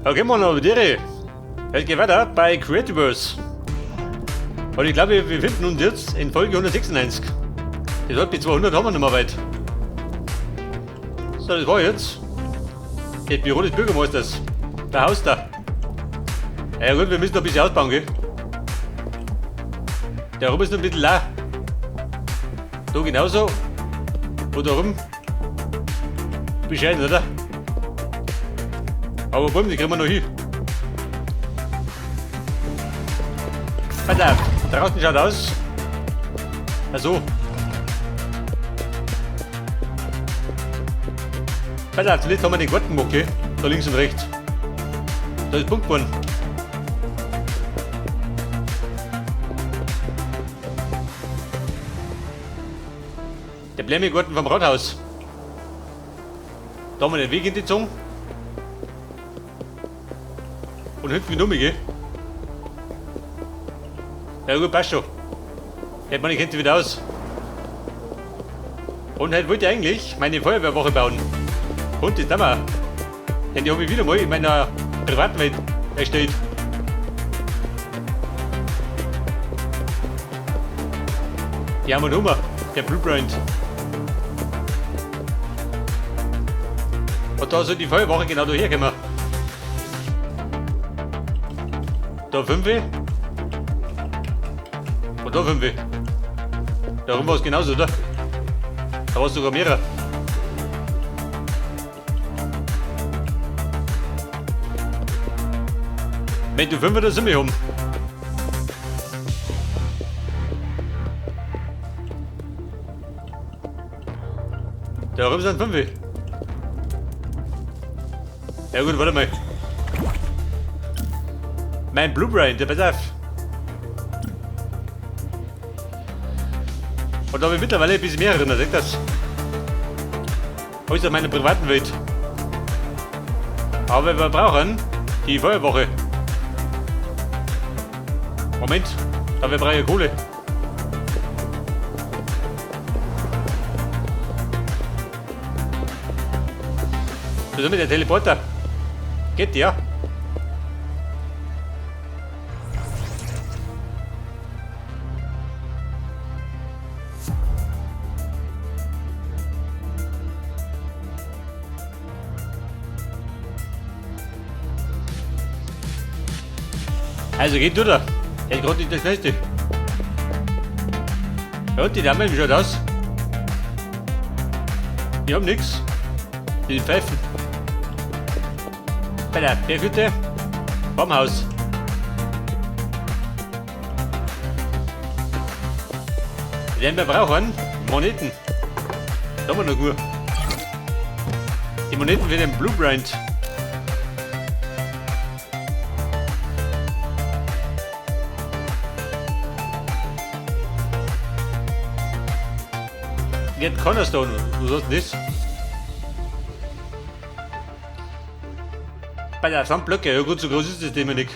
Okay, Mann, aber Dere. Es geht weiter bei Creativerse. Und ich glaube, wir finden uns jetzt in Folge 196. Das heißt, bis 200 haben wir nicht mehr weit. So, das war jetzt das Büro des Bürgermeisters. Der Haus da. Ja gut, wir müssen noch ein bisschen ausbauen, gell? Der rum ist noch ein bisschen leer. Da genauso. Und da rum. Bescheiden, oder? Aber bumm, die kriegen wir noch hin. Pass auf, draußen schaut aus. Ach so. Pass auf, zuletzt haben wir den Garten gemacht, gell? Da links und rechts. Da ist Punkt geworden. Der Blämmegarten vom Rathaus. Da haben wir den Weg in die Zunge. Und hinten wieder um, gell? Ja gut, passt schon. Hätte man kennt sich wieder aus. Und heute wollte ich eigentlich meine Feuerwehrwache bauen. Und das haben wir. Denn die habe ich wieder mal in meiner privaten Welt erstellt. Die haben wir Nummer, der Blueprint. Und da soll die Feuerwache genau da herkommen. Da 5. Und da 5. Da rum war es genauso, oder? Da war es sogar mehrere. Wenn du 5 oder 7 haben. Da rum sind 5. Ja gut, warte mal. Mein Blueprint, ja, pass auf. Und da habe ich mittlerweile ein bisschen mehr drin, seht das? Alles aus meiner privaten Welt. Aber wir brauchen die Feuerwache. Moment, da wir brauchen ja Kohle. Das ist mit der Teleporter. Geht ja. Also geht oder? Der ist gerade nicht der schnellste. Ja, und die Dame, wie schaut aus? Die haben nix. Die Pfeifen. Bei der Berghütte. Baumhaus. Denn wir brauchen Moneten. Da haben wir noch gut. Die Moneten für den Blueprint. Get Cornerstone, wo ist denn das? Bei der Sandblöcke, ja gut, so groß ist das Thema nicht.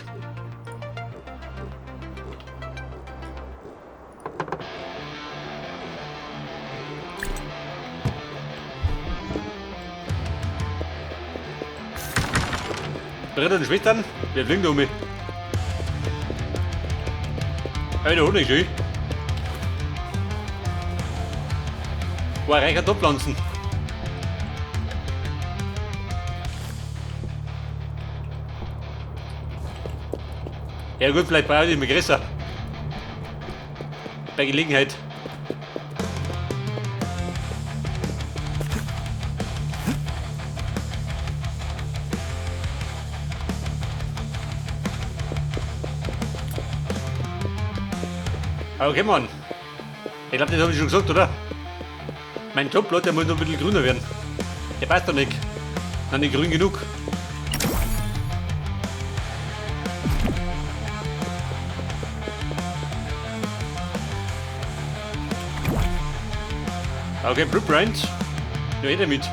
Brüder und Schwestern, wir fliegen da um mich. Alter, Honig, schön. War reicher Topfpflanzen. Ja gut, vielleicht brauche ich immer größer. Bei Gelegenheit. Okay, Mann. Ich glaub, das hab ich schon gesagt, oder? Mein Toplot, der muss noch ein bisschen grüner werden. Der passt doch nicht. Noch nicht grün genug. Okay, Blueprint. Ja, eh damit.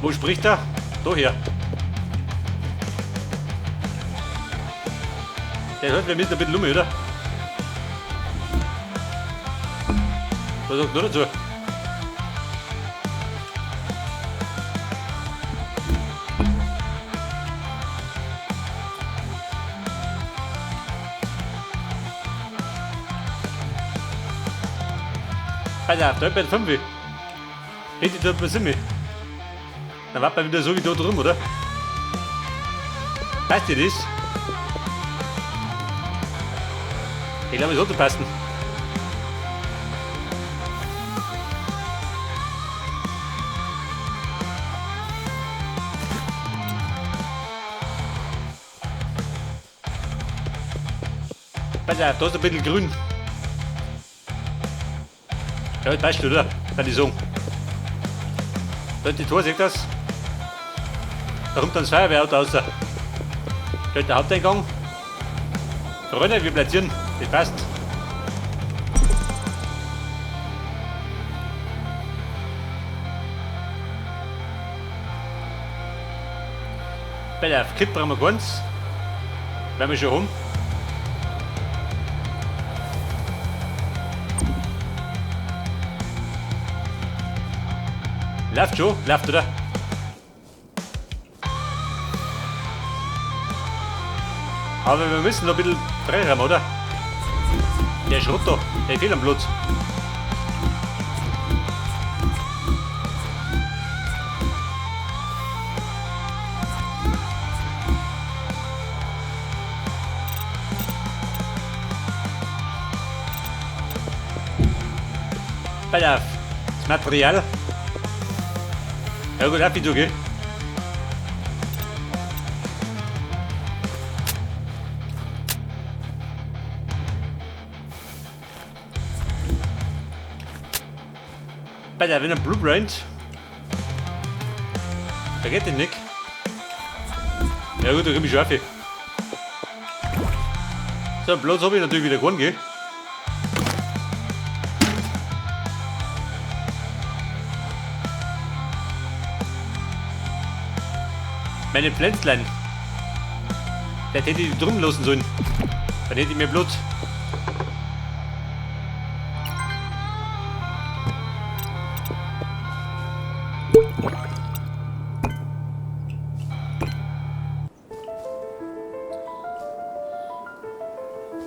Wo spricht er? Da her. Der hört mir mit ein bisschen um, oder? Was sagt du dazu? Pass auf, da bei der 5. Hätte ich da bei 7. Dann war man wieder so wie da drüben, oder? Passt dir das? Ich glaube, es sollte passen. Pass auf, da ist ein bisschen grün. Ja, das passt, oder? Kann ich sagen. Da ist die Tor, seht das? Da kommt dann das Feuerwehrauto raus. Da ist der Haupteingang. Freunde, wir platzieren. Das passt. Bei der Kipp brauchen wir ganz. Werden wir schon haben. Läuft schon, läuft, oder? Aber wir müssen noch ein bisschen freiräumen, oder? Der Schrott da, der fehlt am Platz. Pass auf, das Material. Ja gut, ab du, gell? Bei der, wenn ein Blueprint. Da geht der nicht. Ja gut, da komm ich schon auf. So, Platz habe ich natürlich wieder keinen, gell? Meine Pflänzlein. Vielleicht hätte ich die drum lassen sollen. Dann hätte ich mehr Blut.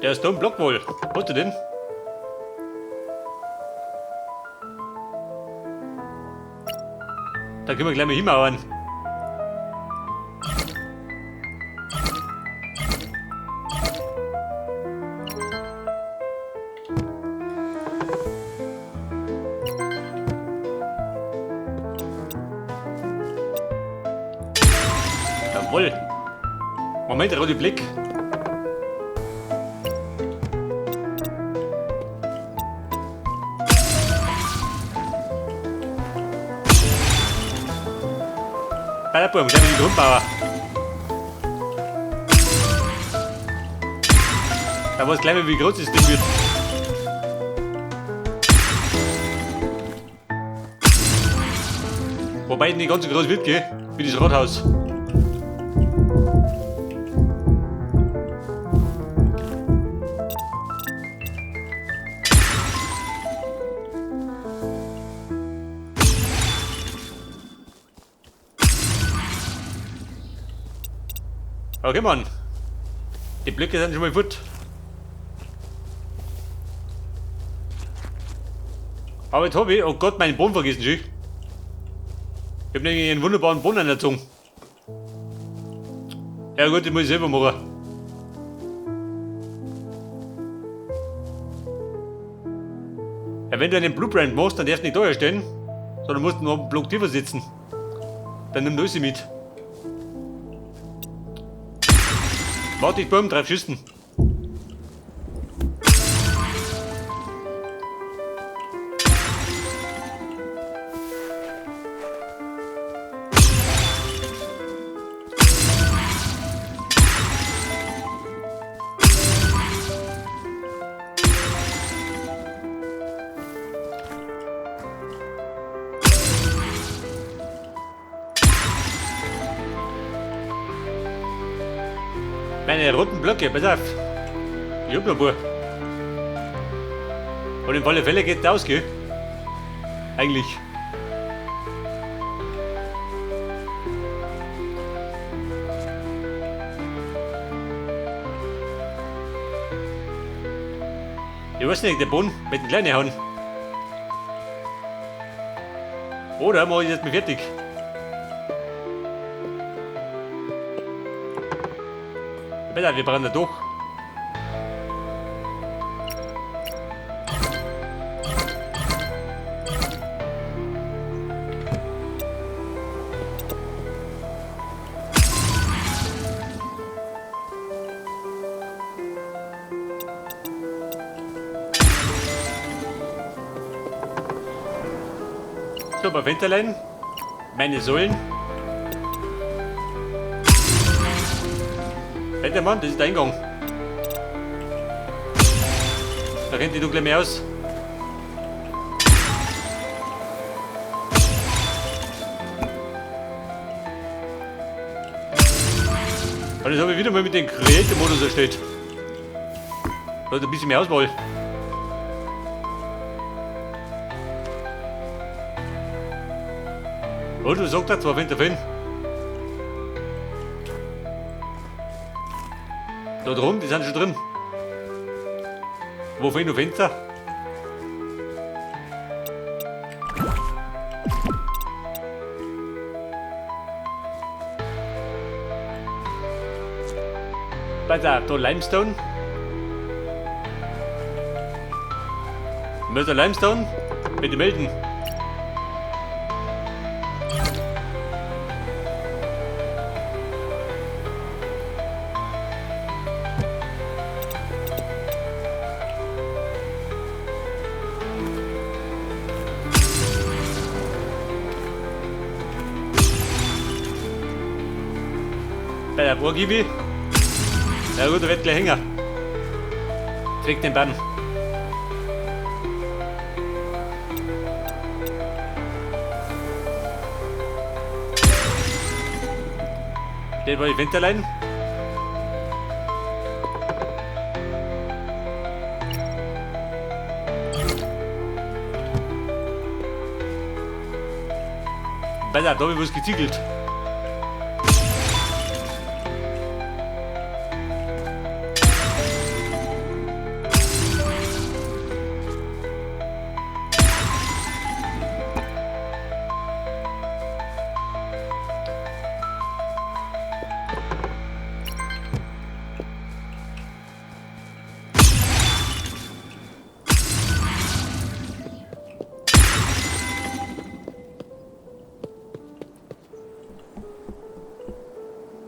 Der ist da im Block wohl. Wo ist der denn? Da können wir gleich mal hinmauern. Jawohl. Moment, der rote Blick. Bei der Burm, gleich mit dem Grundbauer. Da weiß gleich mal, wie groß das Ding wird. Wobei nicht ganz so groß wird, gell? Wie das Rathaus. Okay, Mann. Die Blöcke sind schon mal fort. Aber jetzt hab ich, oh Gott, meinen Boden vergessen, schön. Ich hab nämlich einen wunderbaren Boden an der Zunge. Ja gut, den muss ich selber machen. Ja, wenn du einen Blueprint machst, dann darfst du nicht da herstellen, sondern musst noch einen Block tiefer sitzen. Dann nimm du sie mit. Warte, ich Baum, 3 Schüssen. Meine roten Blöcke, pass auf. Ich hab noch ein paar. Und in alle Fälle geht der aus, gell? Eigentlich. Ich weiß nicht, der Boden mit dem kleinen hauen. Oder mache ich jetzt mal fertig? Besser, wir brennen da durch. So, bei Winterlein, meine Säulen. Wettermann, das ist der Eingang. Da rennt die dunkle mehr aus. Und das habe ich wieder mal mit dem Creative-Modus erstellt. Da hat ein bisschen mehr Auswahl. Und du sagst da, zwei Winter finden. Da drum, die sind schon drin. Wo fehlen noch Fenster? Pass auf, da Limestone. Mr. Limestone, bitte melden. Bei der Vorgibi. Ja gut, der wird gleich hängen. Kriegt den Bann. Der war die Winterlein. Besser, da hab ich was geziegelt.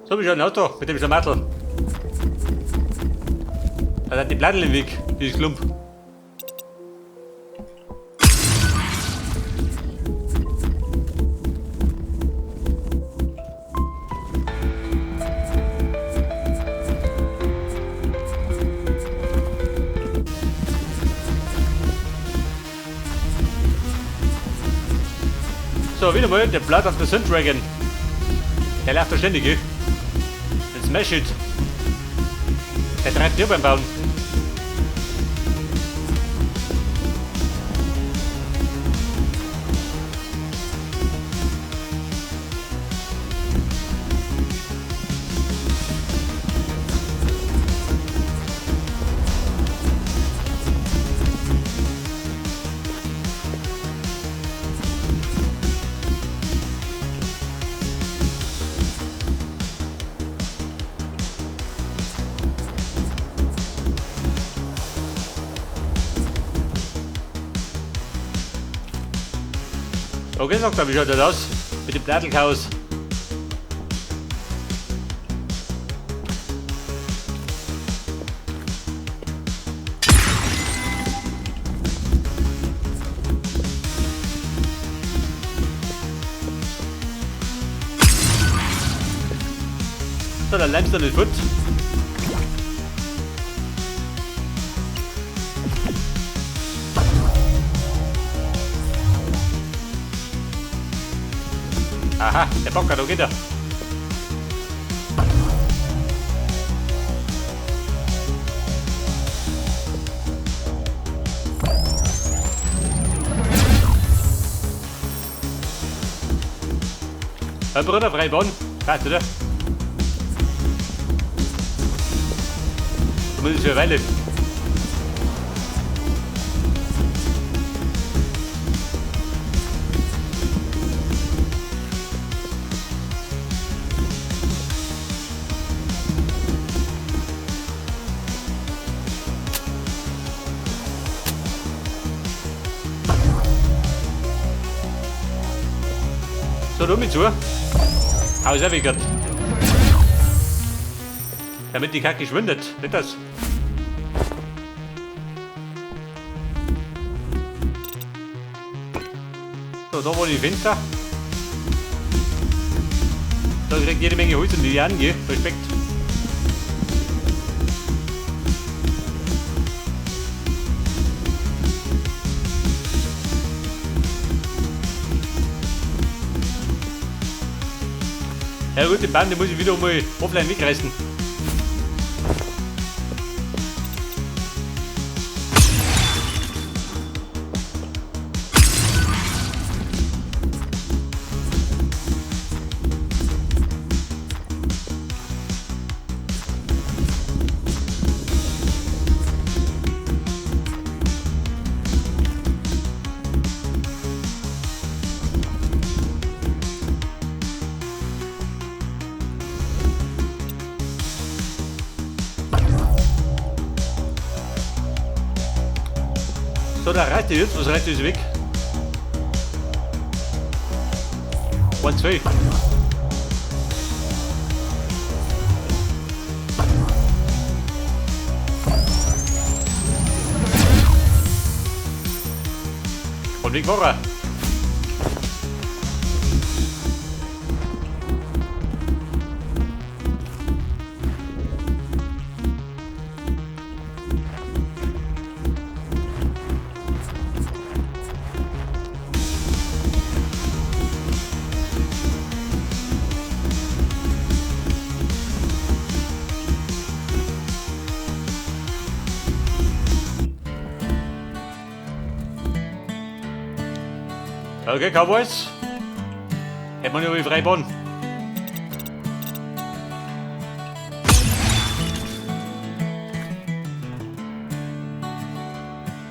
So hab ich schon ein Auto mit dem Schlamassel. Da hat die Platte im Weg, dieses Klump. So, wieder mal der Blood of the Sun Dragon. Der läuft da ständig, gell? Den Smash It. Der treibt dir beim Bauen. Okay, sagt er, wie schaut das aus? Mit dem Plattelchaos. So, der Limestone ist futsch. Aha, der Bocker, da geht er. Herr Bruder, frei Bahn. Passt, oder? Zumindest für eine Weile. So, da mit zu. Haus auch weg. Damit die Kacke schwindet. Nicht das? So, da war die Fenster. Da kriegt jede Menge Holz in die Jahren, gell? Respekt. Ja gut, den Baum, den muss ich wieder mal offline wegreißen. So, da reißt jetzt. Was reißt jetzt weg? 1, 2. Und weg war er. Okay, Cowboys. Hätten wir noch frei Bahn.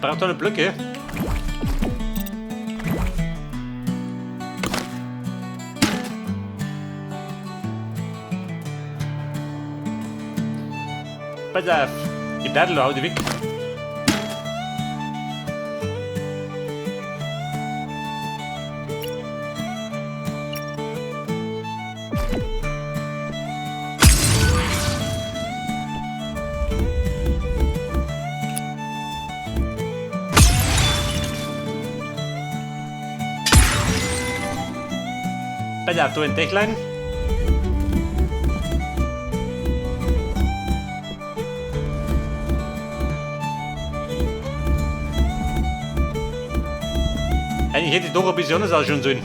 Braucht da eine Blöcke. Pass auf, die Plattel hau die weg. Pass auf, du ein Dächlein. Eigentlich hätte ich doch ein bisschen anders ausschauen sollen.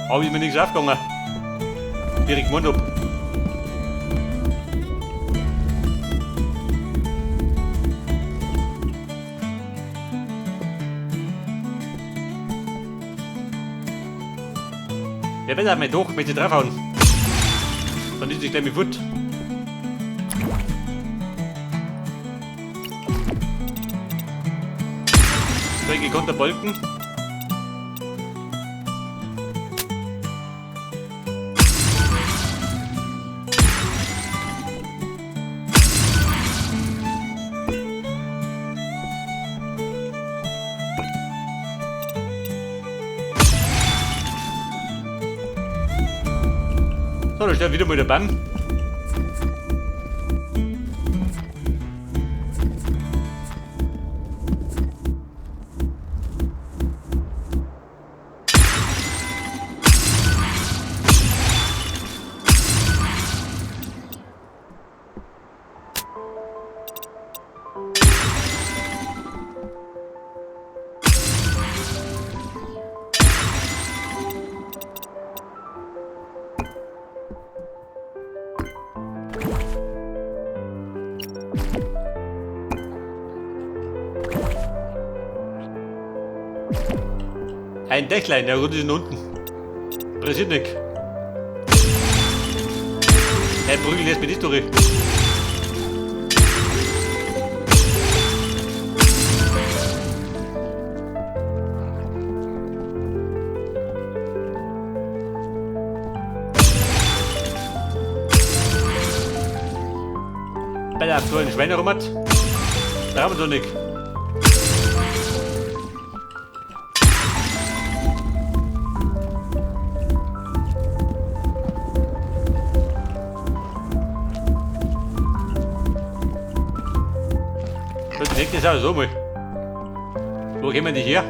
Aber ist mir nichts aufgegangen. Wie ich gemeint hab. Ja, besser mein Doch, möchte ich draufhauen. Dann ist ich gleich mit Foot. So, gekonnter Balken. So, da steht wieder mal der Baum. Ein Dächlein, der gut ist unten. Pressiert nicht. Er prügelt jetzt mit die durch. Bei der so ein Schweine rum hat. Da haben wir doch nicht. Check das aus, so mal. Wo kommen die her?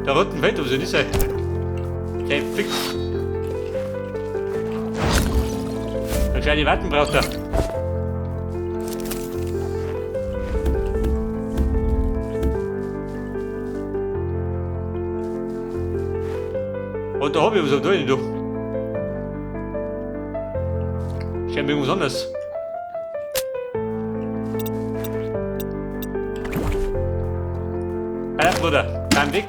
Da unten fällt, wo sie nicht sein. Der Fix. Eine kleine Watten braucht er. Und da hab ich was da du. Scheint mir irgendwas anderes. Bruder, dein Weg.